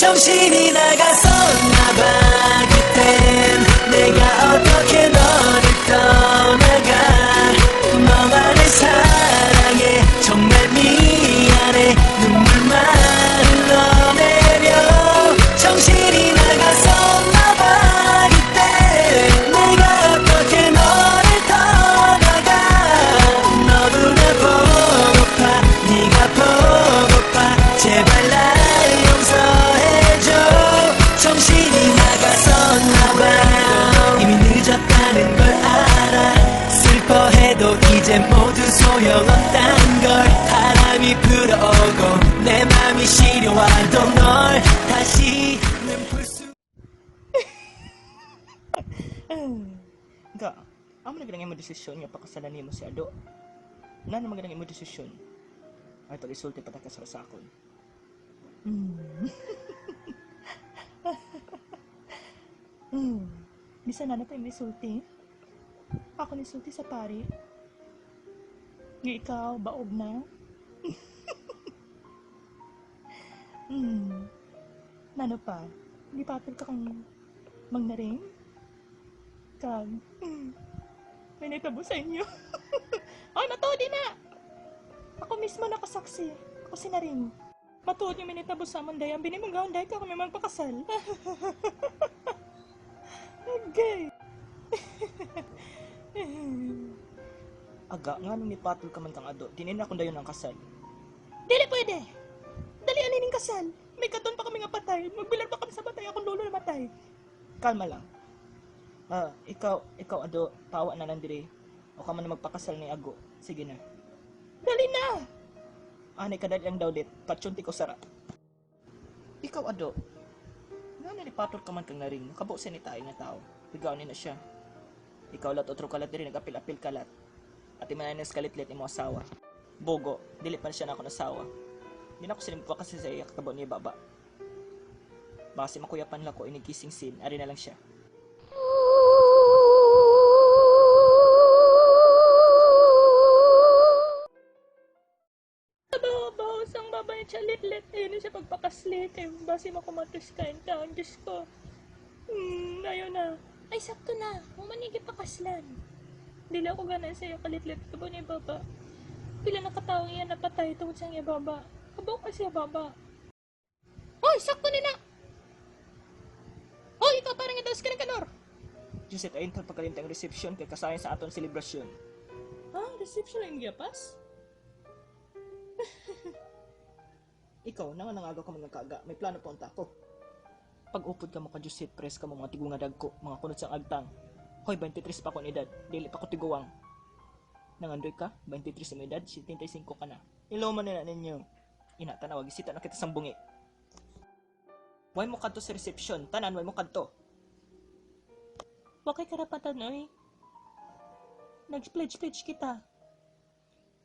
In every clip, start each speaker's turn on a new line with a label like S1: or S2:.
S1: 정신이 나갔었나 봐. 그땐 내가 어떻게 너를 떠나가. 너만을 사랑해. 정말 미안해. 눈물만 흘러내려. 정신이 나갔었나 봐. 그때 내가 어떻게 너를 떠나가. 너무나 보고파. 네가 보고파. 제발 날 용서해줘. 정신이 나갔었나 봐. 이미 늦었다는 걸 알아. 슬퍼해도 이제 모두 소용없단 걸. 바람이 불어오고 내 맘이 시려와도 널 다시는 볼수
S2: Ga, amo na gid ang imo desisyon nga pakasalan nimo si Ado. Na naman gid ang imo desisyon. Ay pag-isulti pa ta ka sa akon.
S3: Bisan na na pa yung sulti. Ako ni sulti sa pare. Nga ikaw, baog na. Nano pa? Di patol ka kang mangnaring? Kag, may naitabo sa inyo. Ay, matuod din na! Ako mismo nakasaksi. Ako sinaring. Matuod yung minitabo sa amon day. Ang binimong day ka kami magpakasal. Okay.
S2: Aga, nga nung nipatol ka man kang Ado, dinin na akong dayon ang kasal.
S3: Dili pwede. Dali ning kasal. May katon pa kami nga patay. Magbilar pa kami sa batay. Akong lolo namatay.
S2: Kalma lang. Ah, ikaw Ado, pawa na lang dire. O ka man na magpakasal ni Ago. Sige na.
S3: Dali na!
S2: Anay kadali ang dawlit, patsyunti ko sara. Ikaw Ado, nga na nipatol ka man kang naring, nakabo sa ni tayo nga tao. Bigaw ni na siya. Ikaw lat otro kalat diri nagapil-apil kalat. Ati man na kalitlit imo asawa. Bogo, dili pa na siya na ako nasawa. Di na ako sinimpa kasi sa iya kakabo niya baba. Baka si makuyapan lang ko inig kissing scene, ari na lang siya.
S3: Baho-baho sang baba niya siya litlit. Ayun na siya pagpakaslit. Ay, basi makumatos ka in town. Diyos ko. Ayaw na. Ay, sakto na. Humanigi pakaslan. Dili ako ganan sa'yo kalitlit. Kabo niya baba. Pila na katawang iyan napatay tungod sa iya baba. Kabaw ka siya baba. Hoy, sakto ni na! Hoy, ikaw parang itaas ka ng kanor!
S2: Josette, ayun tal pagkalimta ang reception kay kasayan sa aton selebrasyon.
S3: Ah, reception lang yung giyapas?
S2: Ikaw, nanga nangaga ka mga kaga, may plano pa unta ako. Pag upod ka mo ka Josette, press ka mo mga tigunga dagko, mga kunot sang agtang. Hoy, 23 pa akong edad, dili pa ko tiguang. Nangandoy ka, 23 ang edad, 75 ka na. Ilo man nila ninyo. Ina, tanawag, isita na kita sang bungi. Why mo kadto sa reception? Tanan, why mo kadto?
S3: Wakay karapatan, oy. Nag-pledge-pledge kita.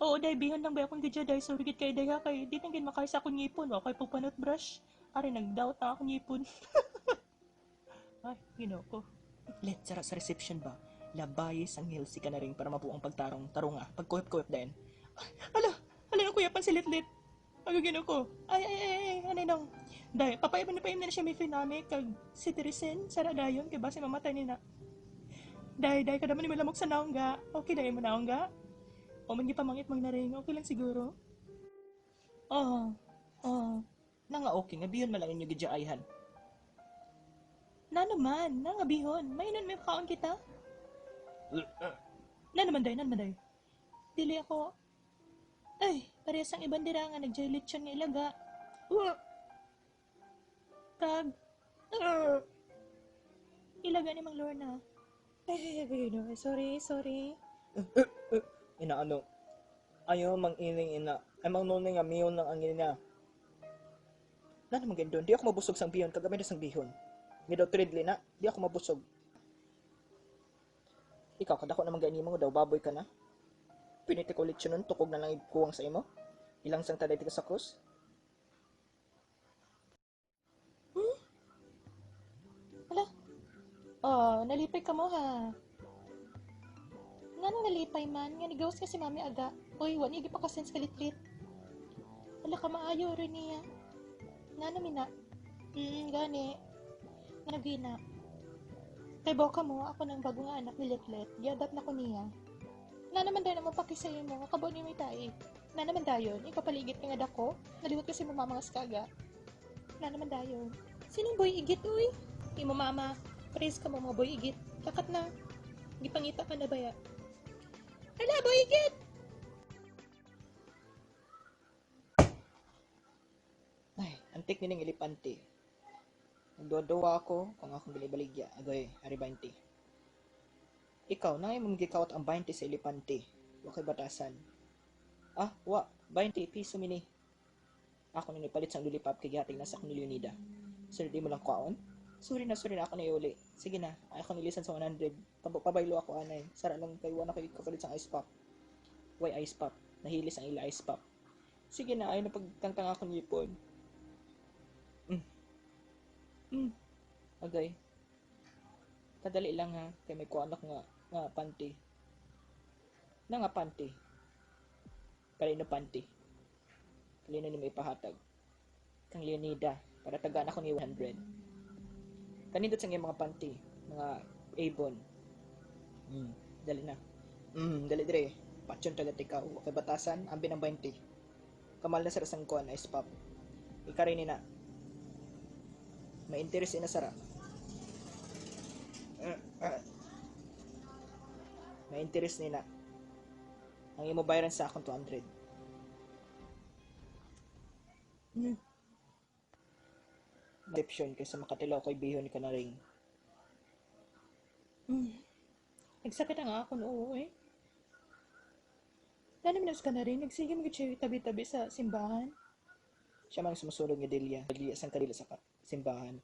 S3: Oo, day, bihon lang ba akong gidya, day. Sorry, gid kay day, ha, kay di nang makay sa akong ngipon. Wakay pagpanot brush. Ari, nag-doubt na akong ngipon. Ay, ginoo ko.
S2: Let, sara sa reception ba? Labaye sang si ka na rin para mabuo ang pagtarong tarunga. Pagkuhip-kuhip din.
S3: Ala, ala na kuya, pansilit-lit. Ay, ginoo ko. Ay, ay, ay, ay, ano nang. Day, papaiban na paim na siya may finami kag citizen, sara dayon, kay base mamatay ni na. Day, day, kada man ni malamok sa naongga. Okay, day mo naongga. O man gipamangit mang naring, okay lang siguro. Oo, oo.
S2: Nanga okay, nga biyon man lang inyo gidyaayhan.
S3: Na naman, na nga bihon. May nun may kaon kita. Na naman day, na naman day. Dili ako. Ay, parehas ang ibang dira nga nagjoy lechon nga ilaga. Kag, ilaga ni Mang Lorna. Ay, ay, ay, ay, no. Sorry, sorry.
S2: Ina ano, ayaw mang ining ina, ay mang nunay nga miyon lang ang ina. Na naman gandun, di ako mabusog sang bihon, kagabi na sang bihon. Nga daw tridli na, di ako mabusog. Ikaw, kadako naman gani mo, daw baboy ka na. Piniti ko ulit nun, tukog na lang ikuwang sa imo. Ilang sang taday ka sa krus.
S3: Wala. Oh, nalipay ka mo ha. Nga nung nalipay man, nga nigawas ka si mami aga. Uy, wani pa ka sense kalitlit. Wala ka maayo rin niya. Nga namin na. Gani. Nagina. Kay boka mo, ako ng bago nga anak ni Letlet. Giadapt na ko niya. Na naman dayon mo pakisayo mo, nga kabo ni may tai. Na naman dayon, ikaw paligid ka nga dako. Naliwat kasi mo mama nga skaga. Na naman dayon. Sinong boy igit, uy? Imo mama, praise ka mo mga boy igit. Lakat na. Gipangita ka na baya. Hala, boy igit!
S2: Ay, antik nining elepante. Nagduwa-duwa ako kung akong gilibaligya. Agoy, ari 20. Ikaw, naay mong gikawat ang 20 sa elepante. Wa kay batasan. Ah, wa. 20 piso mini. Ako na nipalit sang lollipop kay gihatag na sa akong ni Leonida. Sir, di mo lang kwaon? Sorry na ako na iuli. Sige na, ay ako nilisan sa 100. Pabaylo ako anay. Sara lang kay wala kay kapalit sang ice pop. Why ice pop? Nahilis ang ila ice pop. Sige na, ay napagtangtang ako ni ipon. Agay. Kadali lang ha, kay may kuan ako nga nga panty. Na nga panty. Kalino panty. Kalino ni may ipahatag. Kang Leonida, para tagaan ako ni 100. Kanindot sa mga panty, mga Avon. Dali na. Dali dire. Patyon tagat ikaw. Kay batasan, ambi ng 20. Kamal na sa rasang kuan, ice pop. Ikarin ni na. May interest ina sara. May interest ni na. Ang imo bayaran sa akong 200. Deception kaysa makatilaw kay bihon ka na ring.
S3: Nagsakit ang ako noo eh. Nanaman ka na rin, nagsige mo siya tabi-tabi sa simbahan.
S2: Siya man ang sumusunod nga Delia. Delia sang kadila sa simbahan.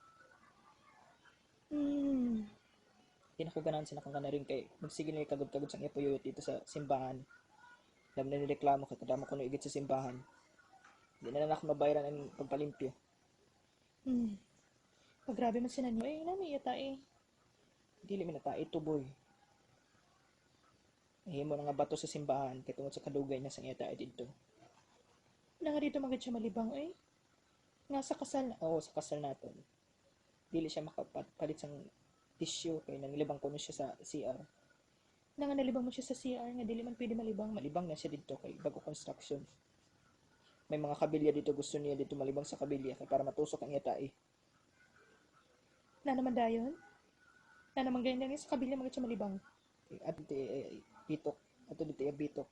S2: Di na ko ganahan sa nakang kanaring kay magsige na kagod-kagod sang ipuyuyot dito sa simbahan. Dami na nireklamo kay kadamo ko igit sa simbahan. Di na lang ako mabayaran ang pagpalimpyo.
S3: Pag grabe man siya niyo, eh, nami yata eh.
S2: Dili mi na ta ito boy. Himo na nga bato sa simbahan kay tungod sa kadugay na sang iya didto.
S3: Nanga dito magad siya malibang eh. Nga sa kasal na.
S2: Oo, sa kasal naton. Dili siya makapalit sang tissue kay nanglibang kuno siya sa CR.
S3: Nanga nalibang mo siya sa CR nga dili man pwede malibang.
S2: Malibang na siya didto kay bago construction. May mga kabilya dito, gusto niya dito malibang sa kabilya kay para matusok ang iya tae.
S3: Na naman dayon. Na naman ganyan lang sa kabilya magad siya malibang.
S2: At dito bitok, ato dito bitok.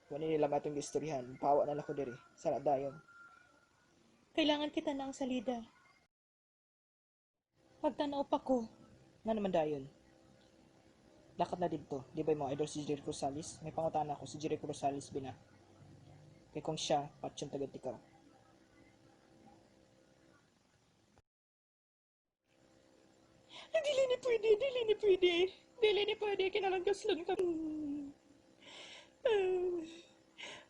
S2: Wala nila matong gistoryahan, pawa na lang ko diri. Sara dayon.
S3: Kailangan kita na ang salida. Pagtanaw pa ko.
S2: Nga naman dayon. Lakat na didto, di ba mga idol si Jericho Rosales? May pangutana ako si Jericho Rosales bina. Kay kung siya, patyon tagad ikaw.
S3: Dili ni pwede, dili ni pwede. Dili ni pwede, kinalanggaslon ka.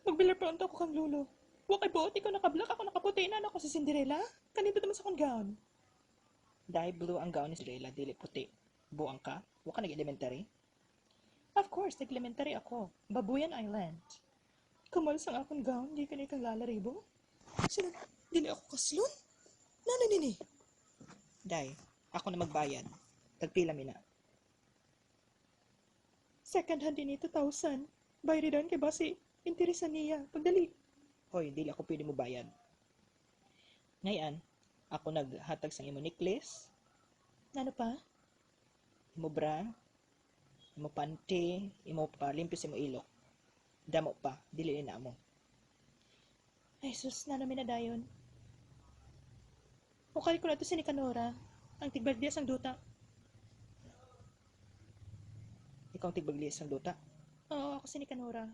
S3: Magbilar pa unta ko kang lolo. Wa kay buot, ikaw naka-black, ako nakaputi na ako sa Cinderella. Kanindot naman sa akong gown.
S2: Dahil blue ang gown ni Cinderella, dili puti. Buang ka? Wa ka nag-elementary?
S3: Of course, nag-elementary ako. Babuyan Island. Kumalas ang akong gown, di ka na ikang lalaribo. Sino? Dili ako kaslon? Nana nini?
S2: Day, ako na magbayad. Tagpila mi na.
S3: Second hand din 2,000. Bayri doon kay basi. Interesa niya. Pagdali.
S2: Hoy, dili ako pwede mo bayad. Ngayon, ako naghatag sang imo necklace,
S3: Ano pa?
S2: imo bra, imo panty, imo palimpyo sa imo ilok. Damo pa, dili na mo.
S3: Ay sus, nana mi na dayon. Ukay ko na to si Nicanora. Ang tigbagdias ang duta.
S2: Ikaw ang tigbagli sang duta.
S3: Oo, ako si Nicanora.